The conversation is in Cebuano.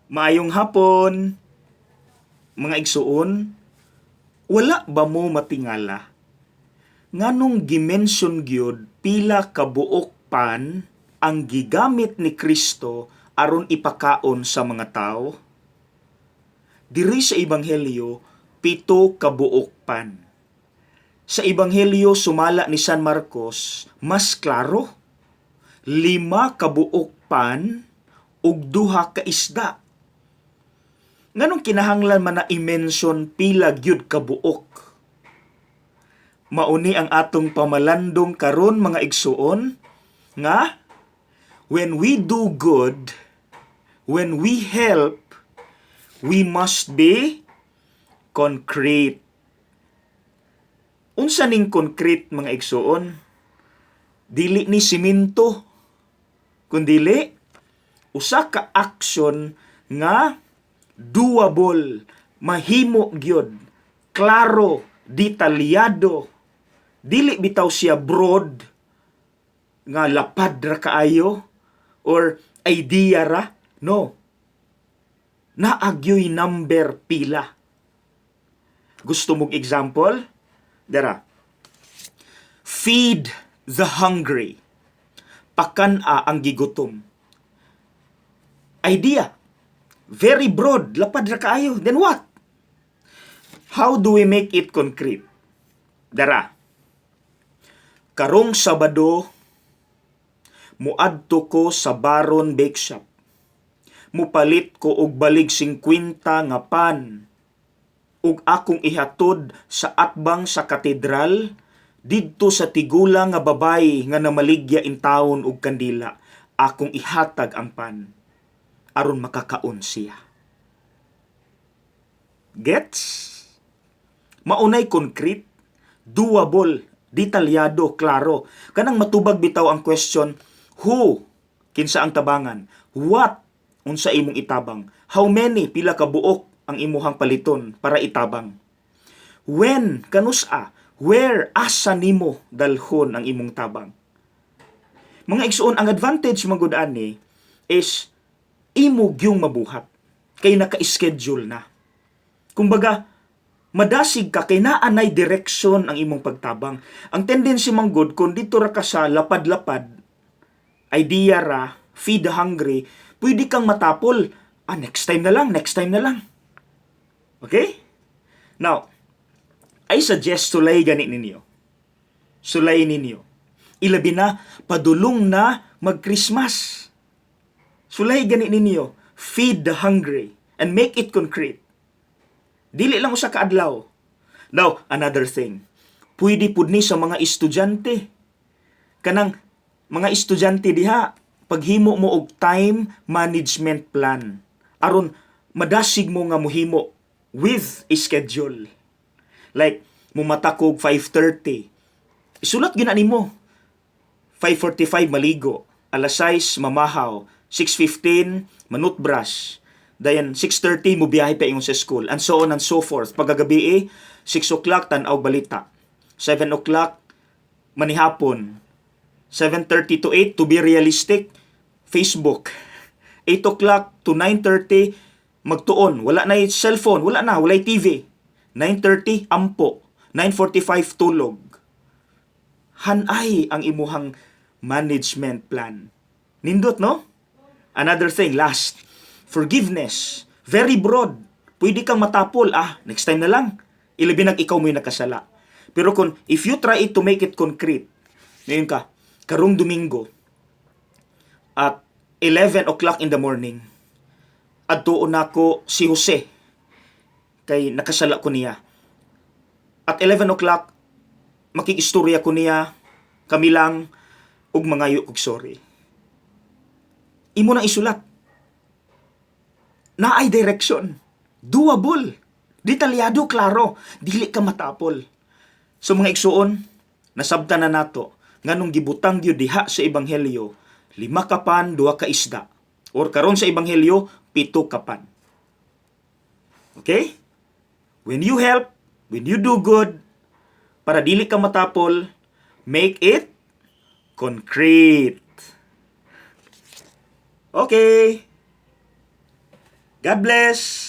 Maayong hapon, mga igsuon, wala ba mo matingala? Nganong gimension gyud pila ka buok pan ang gigamit ni Kristo aron ipakaon sa mga tao? Diri sa Ebanghelyo, 7 ka buok pan. Sa Ebanghelyo sumala ni San Marcos, mas klaro. 5 ka buok pan ug 2 ka isda. Nganong kinahanglan man na i-mention pila gyud ka buok? Mauni ang atong pamalandong karon, mga igsuon, nga when we do good, when we help, we must be concrete. Unsa ning concrete, mga igsuon? Dili ni simento, kundili usa ka action nga doable, mahimo gyud, klaro, detalyado. Dili bitaw siya broad nga lapad ra kaayo or idea ra, no. Naa gyoy number, pila. Gusto mong example? Dara. Feed the hungry. Pakan-a ang gigutom. Idea. Very broad, lapad ra kaayo. Then what? How do we make it concrete? Dara. Karong Sabado, muadto ko sa Baron Bake Shop. Mupalit ko og balig 50 nga pan ug akong ihatod sa atbang sa katedral didto sa tigulang nga babay nga namaligya intawon og kandila. Akong ihatag ang pan aron makakaon siya. Gets? Maunay concrete, doable, detalyado, klaro. Kanang matubag bitaw ang question, who, kinsa ang tabangan, what, unsa imong itabang, how many, pila ka buok ang imuhang paliton para itabang. When, kanusa, where, asa nimo dalhon ang imong tabang. Mga igsuon, ang advantage man gud ani is imo gyung mabuhat kay naka-schedule na. Kumbaga, madasig ka kay naa nay direksyon ang imong pagtabang. Ang tendency man gud kung dito ra ka sa lapad-lapad, idea ra, feed the hungry, pwede kang matapol. Ah, next time na lang, next time na lang. Okay? Now, I suggest sulay gani ninyo. Sulay ninyo. Ilabi na, padulong na mag-Christmas. Sulay gani ninyo. Feed the hungry and make it concrete. Dili lang usa ka adlaw. Now, another thing. Pwede pud ni sa mga estudyante. Kanang mga estudyante diha, paghimo mo og time management plan. Aron madasig mo nga muhimo with a schedule. Like, mumata kog 5:30. Isulat gyud na nimo. 5:45 maligo, alas 6 mamahaw, 6:15 manutbrush. Dayon 6:30 mo biyahe pa ingon sa school and so on and so forth. Pagkagabi eh, 6 o'clock tan-aw balita. 7 o'clock manihapon. 7:30 to 8, to be realistic, Facebook. 8 o'clock to 9:30 magtuon. Wala na yung cellphone, wala na, walay TV. 9:30 ampo. 9:45 tulog. Hanay ang imuhang management plan. Nindot, no? Another thing, last. Forgiveness. Very broad. Pwede kang matapol. Ah, next time na lang. Ilabi nag ikaw mo'y nakasala. Pero kung, if you try it to make it concrete, ngayon ka, karong Domingo, at 11 o'clock in the morning, adtuon nako si Jose, kay nakasala ko niya. At 11 o'clock, makikistorya ko niya, kami lang, ug mangayo kog sorry. Imo nang isulat. Naay direction. Doable. Detalyado, klaro. Dili ka matapol. So mga igsuon, nasabtan na nato nganong gibutang gyud diha sa ebanghelyo 5 ka pan, 2 ka isda. Or karon sa ebanghelyo, 7 ka pan. Okay? When you help, when you do good, para dili ka matapol, make it concrete. Okay. God bless!